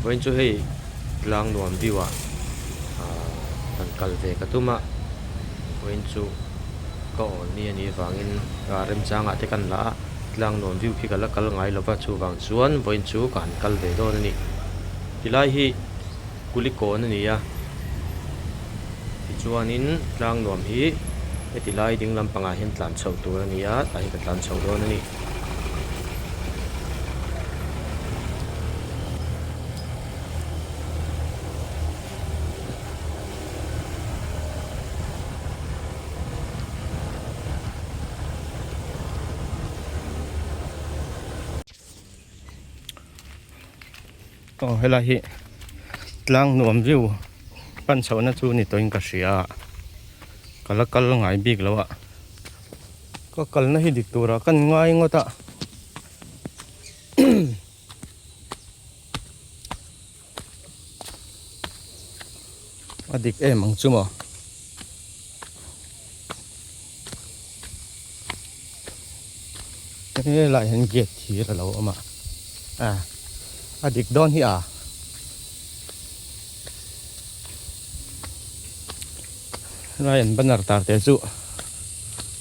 Vawiin chu hei tlang nuam view ah ahh han kal ve ka tum a vawiin chu ka awl ni a nih avangin ah remchangah te kan la a tlang nuam view khi ka la kal ngai lo va chuvang chuan vawiin chu ka han kal ve dawn a ni tilai hi Kulikawn a ni a tichuanin tlang nuam hi heti lai ding lampangah hian tlan chhoh tur a ni a tah hi ka tlan chho dawn a ni. Aw helai hi tlang nuam view pan chhohna chu ni tawhin ka hria a ka la kal ngai bik lo a ka kalna hi dik turah ka ngai ngawt a a dik em ang chu maw. Helai hian gate thir a lo awm a a a dik dawn hi a helai an banner tar te chu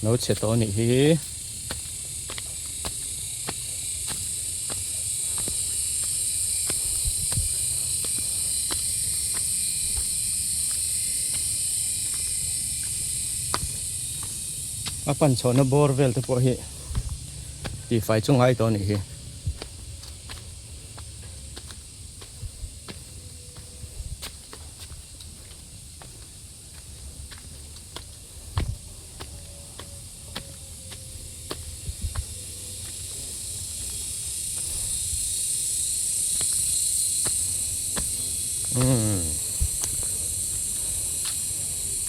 lo chhe tawh a nih hi. A pan chhohna bawr vel te pawh hi tihfai chu ngai tawh a nih hi.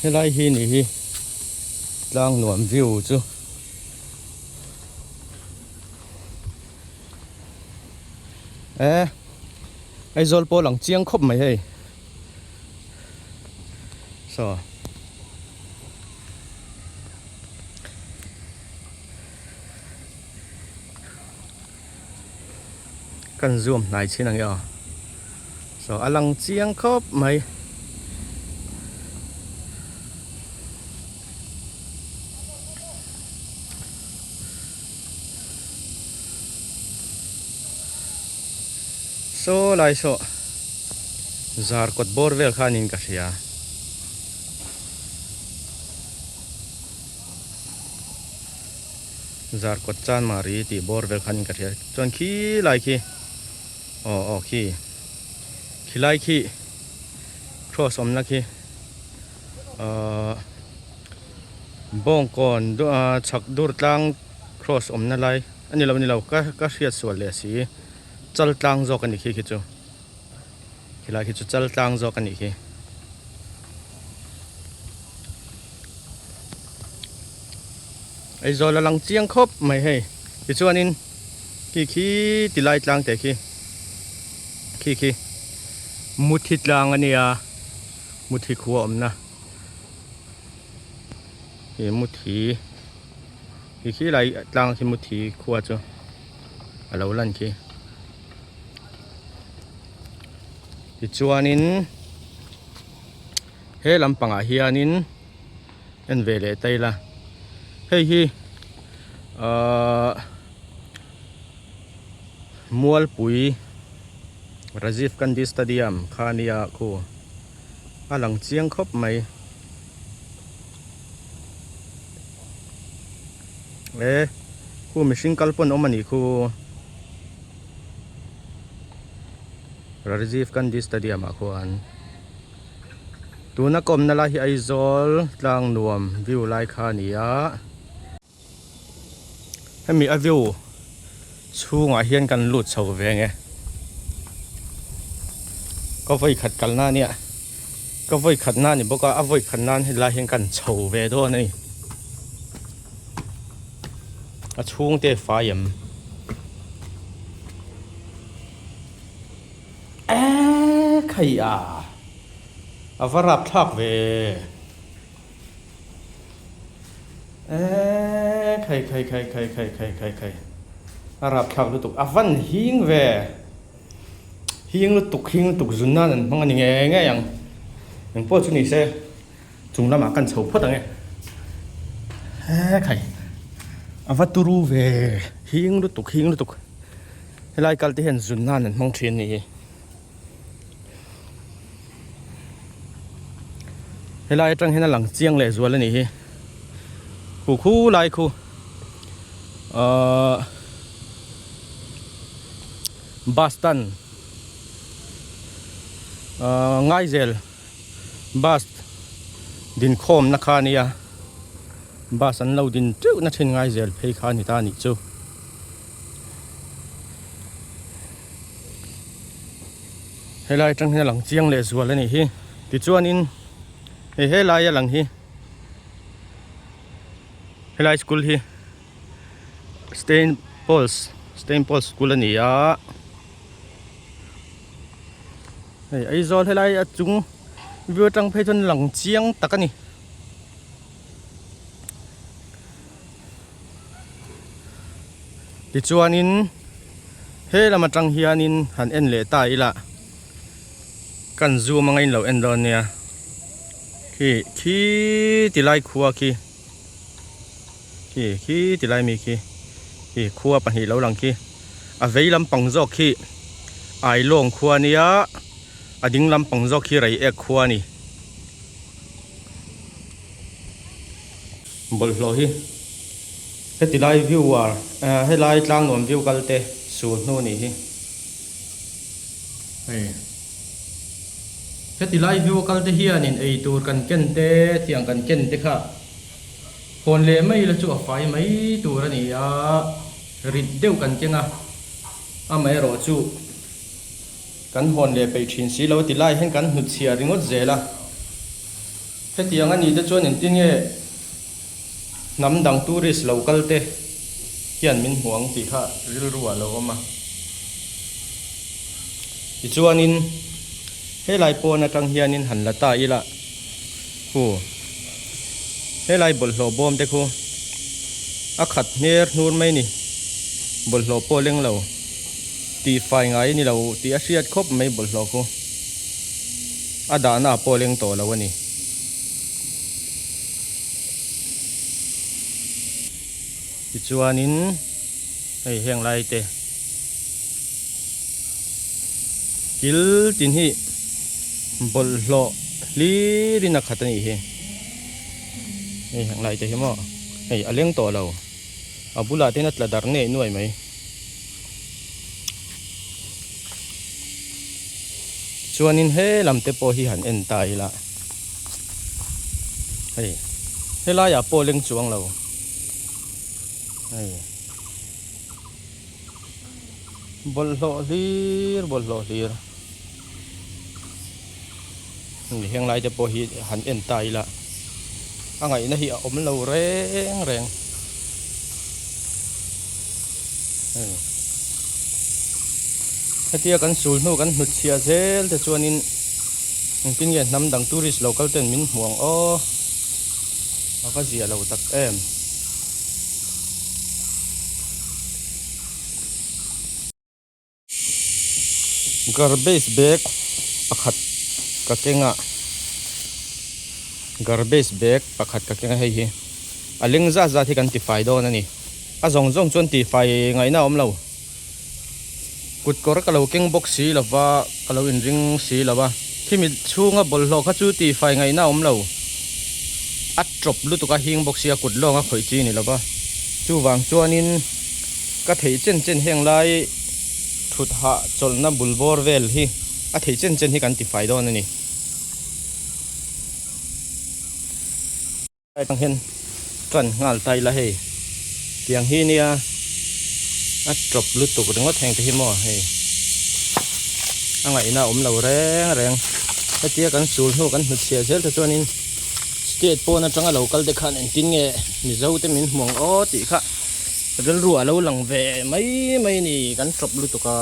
Helai hi nih hi tlang nuam view chu e Aizawl pawh lang chiang khawp mai hei. Saw kan zuam hnai chin ang e aw saw a lang chiang khawp mai. Saw lai saw zar kawt bawr vel kha niin ka hria. Zar kawt chan mari tih bawr vel kha niin ka hria. Chuan khi lai khi aw aw khi khi lai khi cross awmna khi ahh bawngkawn chhak dur tlang cross awmna lai a ni lo a ni lo ka ka hriat sual leh si. Chal tlang zawk a nih khi khi chu khilai khi chu chal tlang zawk a nih khi. Aizawl a lang chiang khawp mai hei tichuanin khi khi ti lai tlang te khi khi khi muthi tlang a nia muthi khua awmna khi muthi khi khi lai tlang khi muthi khua chu. a lo lan khi tichuanin he lampangah hianin en ve leh ta ila hei hi ahh Mualpui Rajiv Gandhi Stadium kha a nia khu a lang chiang khawp mai e khu mihring kal pawn awm a nih khu Rajiv Gandhi Stadium ah khuan tuna ka awmna lai hi Aizawl tlang nuam view lai kha a ni a hemi a view chhungah hian kan lut chho ve ang e ka vawi khat kalna a nia ka vawi khat na a ni bawk a a vawi khat nan helai hian kan chho ve dawn a ni. A chhungte fai em? Eee khai a! A va rap thlak ve! Eee khai khai khai khai khai khai khai khai a rap thlak lutuk a van hing ve! Hing lutuk hing lutuk zun nan an hmang a ni ngei ngei ang. Engpawh chu ni se chung lamah kan chho phawt ang e. He khai a va turu ve hing lutuk hing lutuk helai kal te hian zun nan an hmang thin a ni hi. Helai atang hian a lang chiang leh zual a nih hi khu khu lai khu ahh bus stand ahh Ngaizel bus dinkhawm na kha a nia bus an lo din teuh na thin Ngaizel phei kha a ni ta a nih chu. Helai atang hian a lang chiang leh zual a nih hi tichuanin hei helai a lang hi helai school hi Saint Paul's Saint Paul's school a ni a hei Aizawl helai a chung view atang phei chuan lang chiang tak a ni. Tichuanin he lam atang hianin han en leh ta ila kan zoom anga in lo en dawn nia khi khi ti lai khua khi khi khi ti lai mi khi khi khua pahnih lo lang khi a vei lampang zawk khi Ailawng khua ania a ding lampang zawk khi Reiek khua a ni. Bawlhhlawh hi heti lai viewer eh helai tlangnuam view kal te sul hnu nih hi hei heti lai view kal te hianin ei tur kan ken te tiang kan ken te kha hawn leh mai la chu a fai mai tur a ni a rit deuh kan keng a amaherawh chu Kan hawn leh peih thin si lo ti lai hian kan hnutchhiah ringawt zel a. Hetiang a nih te chuan engtin nge hnam dang tourist lo kal te hian min hmu ang tih kha rilru ah lo awm a. Tichuanin helai pawn atang hianin han la ta ila khu helai bawlhhlawh bawm te khu a khat hmer hnur mai ni bawlhhlawh pawh leng lo. Tih fai ngai a ni lo tih a hriat khawp mai bawlhhlawh khu. A dahna a pawh leng tawh lo a ni. Tichuanin hei heng lai te kil tin hi bawlhhlawh hlir in a khat a nih hi. Hei heng lai te hi maw hei a leng tawh lo. A bulah te hian a tla darh ngei nuai mai. Chuanin he lam te pawh hi han en ta ila hei helaiah pawh leng chuang lo hei bawlhhlawh hlir bawlhhlawh hlir hei heng lai te pawh hi han en ta ila a ngaihna hi a awm lo reng reng. Hetia kan sul hnu kan hnut chhiah zel te chuanin engtin nge hnam dang tourist lo kal ten min hmu ang aw a va zia lo tak em. Garbage bag pakhat ka keng a garbage bag pakhat ka keng a hei hi a leng zat zat hi kan tifai dawn a ni a zawng zawng chuan tifai ngaihna a awm lo kut kawr ka lo keng bawk si lo va ka lo inring si lo va khimi chhunga bawlhhlawh kha chu tifai ngaihna a awm lo a tawp lutuk a hing bawk sia kut lawnga khawih chi a ni lo va chuvang chuanin. Ka theih chen chen heng lai thut hah chawlhna bul bawr vel hi a theih chen chen hi kan ti fai dawn a ni. Atang hian tan nghal ta ila hei tiang hi nia a tawp lutuk ringawt heng te hi maw hei a ngaihna a awm lo reng reng hetia kan sul hnu kan hnutchhiah zel te chuanin state pawn atanga lo kal te khan engtin nge Mizo te min hmu ang aw tih kha. Rilru a lo lang ve mai mai a ni kan tawp lutuk a.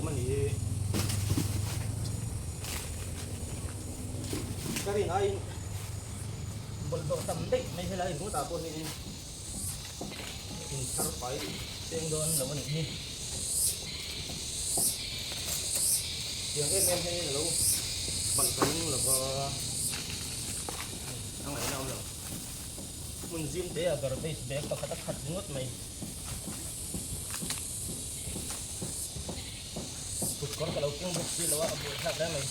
awm a ni hi. Ka rin aiin bawlhhlawh tam daih mai helai ringawtah pawh hianin inthar fai seng dawn lo a nih hi. Tiang em em hianin a lo balh ka ring lo va, a ngaihna awm lo. Hmun zim te ah garbage bag pakhat a khat ringawt mai. Kutkawr ka lo keng bawk si lo a, a buaithlak hle mai.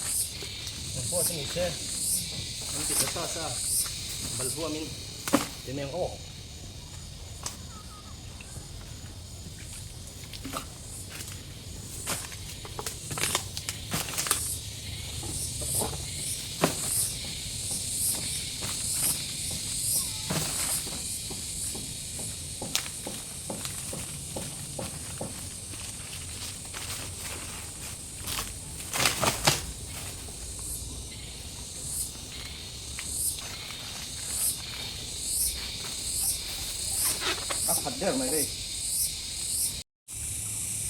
Eng pawh chu ni se, an ti ta sa sa, balhuamin ti mai ang aw. A khat der mai hei.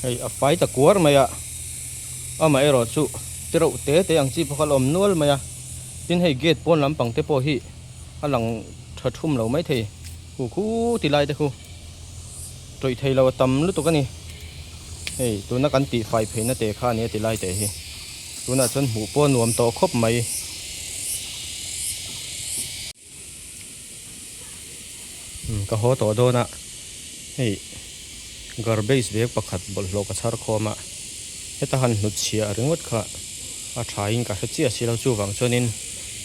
Hei a fai ta kuar mai a, amaherawh chu ti reuh te te ang chi pawh kha a la awm nual mai a, tin hei gate pawn lampang te pawh hi a lang tha thum lo mai thei khu khu ti lai te khu tawih thei lo a tam lutuk a ni hei tuna kan tih fai phei na te kha a nia ti lai te hi tunah chuan hmuh pawh a nuam tawh khawp mai. Ka haw tawh dawn a hei garbage bag pakhat bawlhhlawh ka chhar khawm a heta han hnut chhiah ringawt kha a tha in ka hre chiah si lo chuvang chuanin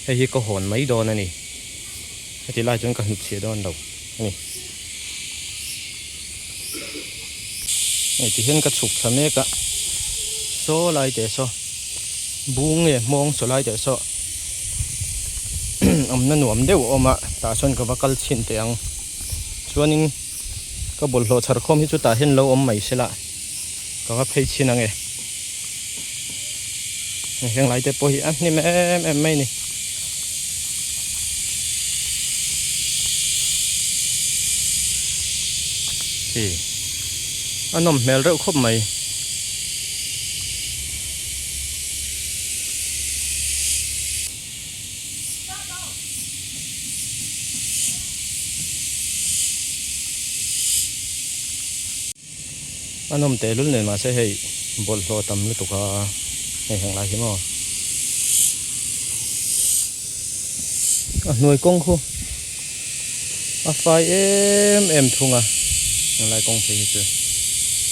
hei hi ka hawn mai dawn a ni heti lai chuan ka hnut chhiah dawn lo a ni hei ti hian ka chhuk thla mek a saw lai teh saw bung nge hmawng saw lai teh saw. Awmna nuam deuh a awm a tah chuan ka va kal chhin teh ang chuanin ka bawlhhlawh chhar khawm hi chu tah hian lo awm mai sela ka va phei chhin ang e heng lai te pawh hi a hnim em em mai a ni. Hi a nawm hmel reuh khawp mai. A nawm tehlul nen mahse hei bawlhhlawh tam lutuk a hei heng lai hi maw a hnuai kawng khu a fai em em thung a helai kawng phei hi chu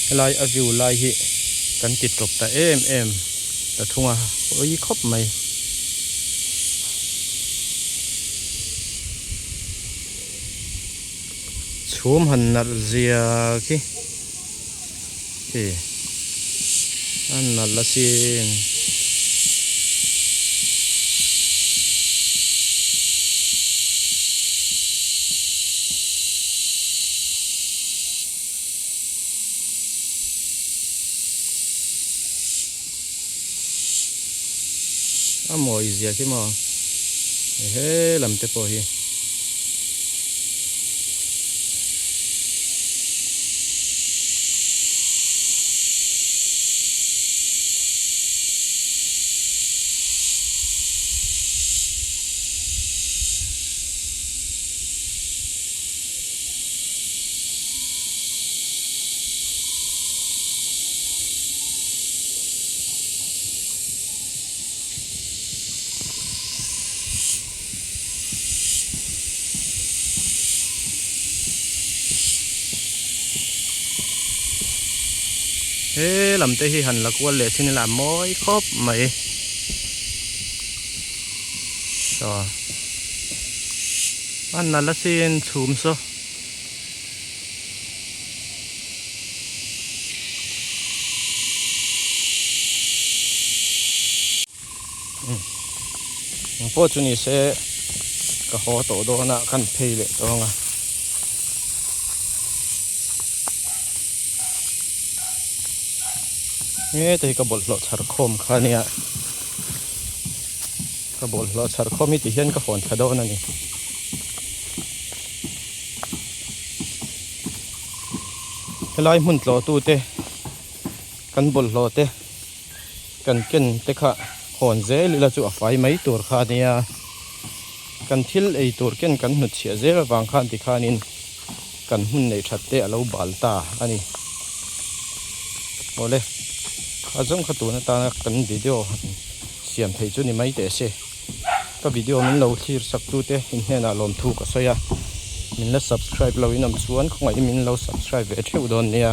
helai a view lai hi kan ti tawp ta em em ta thung a pawi khawp mai. Chhum han nalh zia khi khi a nalh asin. A mawi zia khi maw he lam te pawh hi. He lam te hi han la kual leh chin ila a mawi khawp mai saw a nalh asin chhum saw. Eng pawh chu ni se ka haw tawh dawn a kan phei leh tawh ang a. Heta hi ka bawlhhlawh chhar khawm kha a nia ka bawlhhlawh chhar khawm hi ti hian ka hawn thla dawn a ni. Helai hmun tlawh tute kan bawlhhlawh te. Kan ken te kha hawn zel ila chu a fai mai tur kha a nia. Kan thil ei tur ken kan hnutchhiah zel avang khan tikhanin kan hmun neih that te a lo bal ta a ni. Awle, a zawng kha tun atana kan video han siam theih chu ni mai teh se. Ka video min lo thlir sak tu te in hnenah lawmthu ka sawi a, min la subscribe lo in awm chuan khawngaih in min lo subscribe ve theuh dawn nia.